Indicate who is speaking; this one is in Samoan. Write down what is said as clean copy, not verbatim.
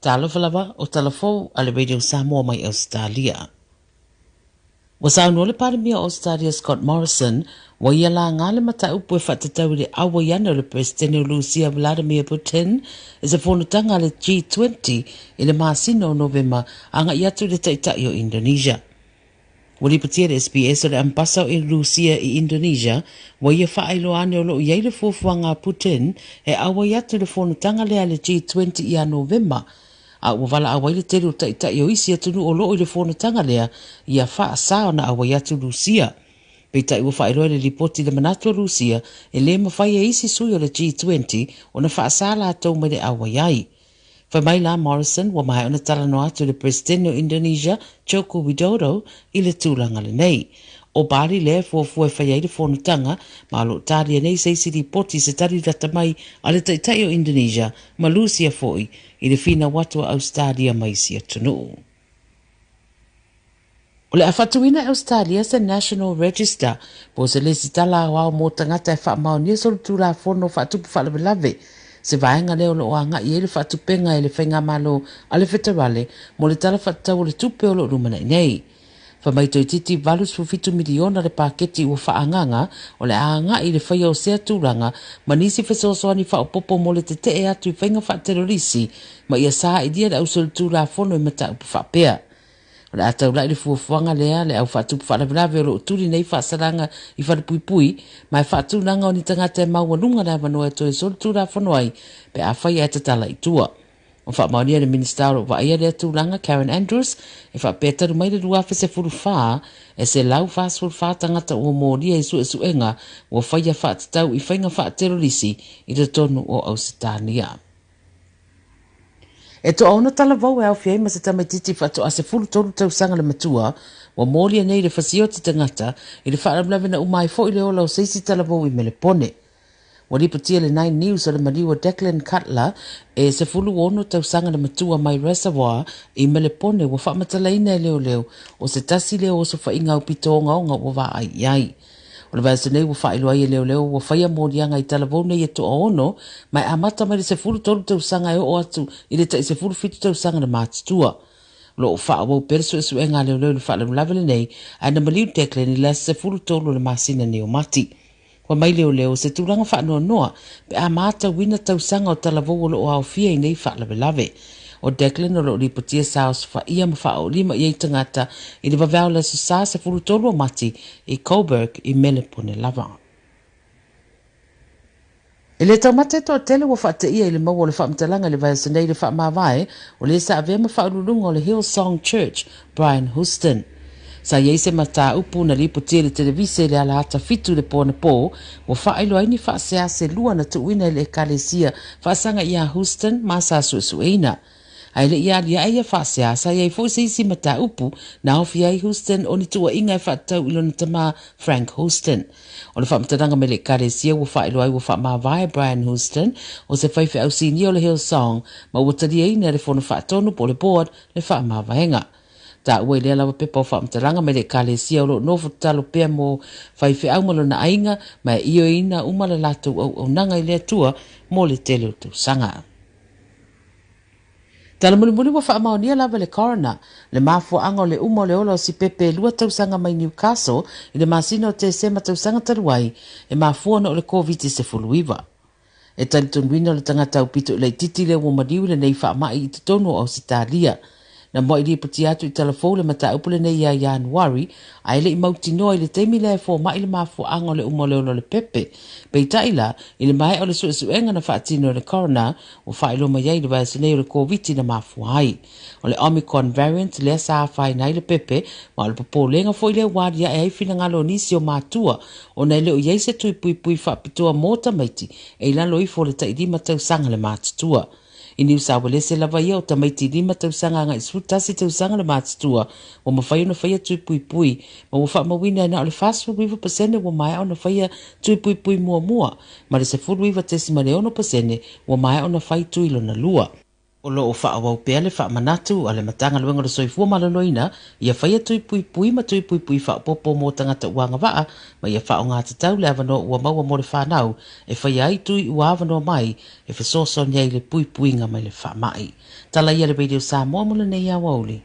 Speaker 1: Talofa lava o talafou a le Radio Samoa mai Ausetalia. Ua saunoa le Palemia o Ausetalia Scott Morrison, ua ia laga le mataupu e faatatau i le auai ane o le Peresetene o Lusia Vladimir Putin i se fonotaga a le G20 i le masina o Novema agai atu i le Taitai o Indonesia. Ua lipotia e le SBS o le Ambasa o Lusia i Indonesia ua ia faailoa ane o lo o i ai le fuafuaga a Putin e auai atu i le fonotaga lea a le G20 ia Novema, a ua valaau ai le tele o taitai o isi atunuu o lo o i le fonotaga lea ia faasa ona auai atu Lusia. Peitai ua faailoa e le lipoti le manatu o Lusia e le mafai e isi sui o le G20 ona faasa latou mai le auai ai. Fai mai la Morrison ua maea ona talanoa atu i le Peresetene o Indonesia, Joko Widodo, i le tulaga lenei. O Bali lea e fuafua e fai ai le fonotaga, ma o lo o talia nei se isi lipoti i se tali lata mai a le Taitai o Indonesia ma Lusia foi i le finau atu a Ausetalia ma isi atunuu. O le a faatuina e Ausetalia se National Register po o se lesitala aoao mo tagata e faamaonia solitulafono faatupu faalavelave, se vaega lea o lo o agai ai le faatupega e le Faigamalo a le Feterale mo le Tala Faatatau o le Tupe o lo o lumanai nei. Fai mai toeitiiti 87 miliona le paketi ua faaagaaga o le a agai i le faia o sea tulaga ma nisi fesoasoani faaopoopo mo le tetee atu i faiga faatelolisi ma ia sailia le ausolitulafono i mataupu faapea. O le a taulai le fuafuaga lea le au faatupu faalavelave o lo o tuli nei faasalaga i falepuipui ma e faatulaga o ni tagata e maualuga le avanoa e toe solitulafono ai pe afai ae tatala i tua. Ua faamaonia e le Minisita o lo o vaaia lea tulaga, Karen Andrews, e faapea talu mai le 2014, e 144 tagata ua molia i suesuega ua faia faatatau i faiga faatelolisi i totonu o Ausetania. E toaono talavou e aofia ai ma se tamaitiiti faatoa 13 tausaga le matua, ua molia nei le fasioti tagata i le faalavelave na uma ai foi le ola o se isi talavou i Melepone. Ua lipotia le Nine News o le maliu o Declan Cutler e 16 tausaga le matua mai Reservoir i Melepone ua faamatalaina e leoleo o se tasi lea o osofaiga aupito ogaoga ua vaai i ai. O le vaiaso nei ua faailoa ai e leoleo ua faia moliaga i talavou nei e toaono ma e amata mai le 13 tausaga e oo atu i le tai 17 tausaga le matutua. O lo o faaauau pea le suesuega a leoleo i le faalavelave lenei ae na maliu Declan i le aso 13 o le masina nei o Mati. Fai mai leoleo o se tulaga faanoanoa pe a matauina tausaga o talavou o lo o aofia i nei faalavelave. O Declan o lo o lipotia sa osofaia ma faaoolima i ai tagata i le vaveao o le Aso Sa 13 o Mati i Coburg i Melepone lava. E le taumate e toatele ua faateia i le maua o le faamatalaga i le vaiaso nei i le faamavae o le sa avea ma faauluuluga o le Hillsong Church, Brian Houston. Sa i ai se mataupu na lipotia i le televise i le ala ata fitu i le po anapō, ua faailoa ai ni faasea se lua na tuuina i le Ekalesia faasaga iā Houston ma sa suesueina. A e le i aliae ia faasea, sa i ai foi se isi mataupu na aofia ai Houston o ni tuuaiga e faatatau i lona tama Frank Houston. O le faamatalaga mai le Ekalesia ua faailoa ai ua faamavae Brian Houston o se faifeau sinia o le Hillsong ma ua taliaina e le Fono Faatonu po o le Board le faamavaega. Taua i lea lava pepa o faamatalaga mai le Ekalesia o lo o nofo tatalo pea mo faifeau ma lona aiga ma e ioeina uma le latou auaunaga i le Atua mo le tele o tausaga. Tala mulimuli ua faamaonia lava e le Coroner le mafuaaga o le uma o le ola o Sipepe e lua tausaga mai Newcastle i le masina o Tesema tausaga talu ai, e mafua ona o le Koviti-19. E talitonuina o le tagata aupito i laitiiti lea ua maliu i lenei faamai i totonu o Ausetalia. Na muai lipotia atu i Talafou le mataupu lenei ia Ianuari, ae le i mautinoa i le taimi lea e fomai le mafuaaga o le uma o le ola o le pepe. Peitai la, i le maea o le suesuega na faatino e le Coroner, ua faailoa mai ai i le vaiaso nei o le Koviti na mafua ai. O le Omicron variant lea sa afaina ai le pepe, ma o le popolega foi lea ua aliae ai finagalo o nisi o matua ona e le o i ai se tui puipui faapitoa mo tamaiti e i lalo ifo o le tai lima tausaga le matutua. I Niu Sauelese lava ia o tamaiti lima tausaga agai 11 tausaga le matutua ua mafai ona faia tui puipui ma ua faamauina e na o le 49% ua maea ona faia tui puipui muamua ma le 19.6% ua maea ona fai tui lona lua. O loo faaauau pea le faamanatu a le Matagaluega o le Soifua Maloloina ia faia tui puipui ma tui puipui faaopoopo mo tagata ua agavaa ma ia faaaoga tatau le avanoa ua maua mo le fanau e faia ai tui ua avanoa mai e fesoasoani ai i le puipuiga mai le faamai. Tala ia le Radio Samoa mo lenei aoauli.